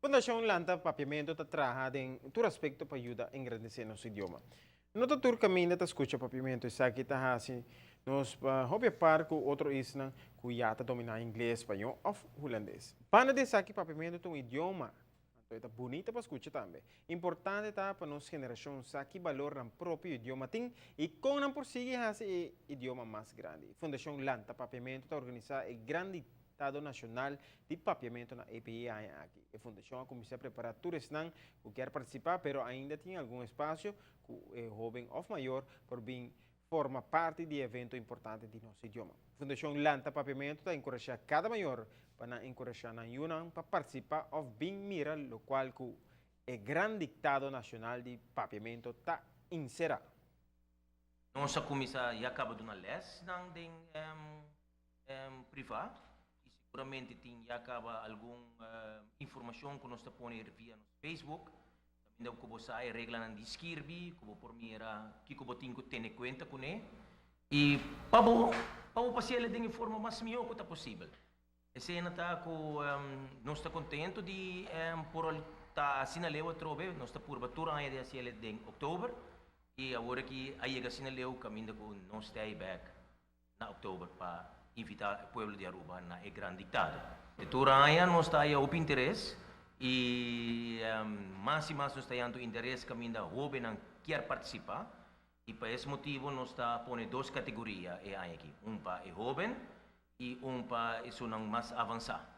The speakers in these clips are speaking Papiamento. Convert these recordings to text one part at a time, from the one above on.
Fundacion Lanta Papiamento ta traha den tur aspecto pa yuda engrandece nos idioma. No ta tur caminda ta scucha Papiamento, esaki ta haci nos pa hopi apart cu otro isla cu ya ta domina Ingles, Spaño of Hulandes. Banda di esaki Papiamento ta un idioma, anto e ta bunita pa scucha tambe. Importante ta pa nos generacion sa ki balor nan propio idioma tin y con nan por sigui haci e idioma mas grandi. Fundacion Lanta Papiamento ta organisa e gran Dictado Nacional di Papiamento na EPI e aña aki. E fundacion a cuminsa prepara tur esnan cu kier participa, pero ainda tin algun espacio cu e hoben of mayor por bin forma parti di e evento importante di nos idioma. Fundacion Lanta Papiamento ta encurasha cada mayor pa nan encurasha nan yunan pa participa of bin mira locual cu e Gran Dictado Nacional di Papiamento ta encera. Nos a cuminsa ya caba duna lesnan den priva y seguramente tin ya caba algun informacion cu nos ta pone via nos Facebook. Caminda cu bo sa e reglanan di skirbi, cu bo por mira kico bo tin cu tene cuenta cune y pa bo pa bo paciele den e forma mas miho cu ta posibel. Esena ta cu nos ta contento di por ta asina leu atrobe, nos ta purba tur aña di haciele den october y awor aki a yega asina leu caminda cu nos ta ey bek na oktober pa invita e pueblo di Aruba na e gran diktado. E tur aña nos ta haya hopi interes y mas y mas nos ta hayando interes caminda hobennan kier participa y pa es motibo nos ta pone dos categoria e aña aki, un pa e hoben y un pa esunnan mas avansa.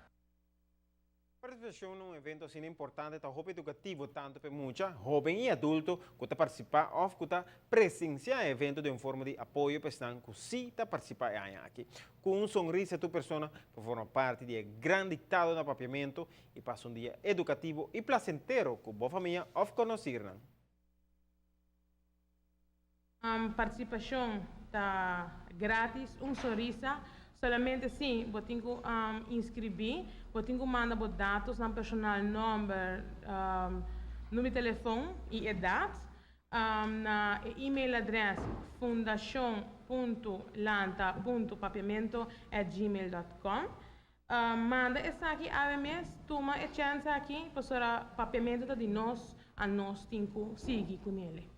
Participacion na un evento asina importante ta hopi educativo tanto pa e mucha, hoben y adulto cu ta participa of cu ta presencia e evento den un forma di apoyo pa esnan cu si ta participa e aña aki. Cu un sonrisa tur persona por forma parti di e gran dictado na Papiamento y pasa un dia educativo y placentero cu bo famia of conocirnan. Participacion ta gratis, un sonrisa. Solamente si bo tin cu inscribi, bo tin cu manda bo datosnan personal, nomber, numero di telefon y edad na e email adres fundacion.lanta.papiamento@gmail.com. Manda esaki awe mes, tuma e chance aki pasobra Papiamento ta di nos, anos tin cu sigui cu nele.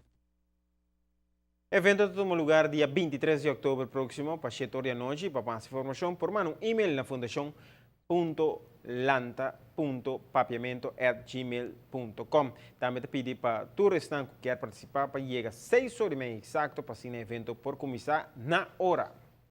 Evento ta tuma lugar dia 23 di october proximo pa 7 or di anochi. Pa mas informacion por manda un email na fundacion.lanta.papiamento@gmail.com. Tambe ta pidi pa tur esnan cu kier participa pa yega 6 or y media exacto pa asina evento por cuminsa na ora.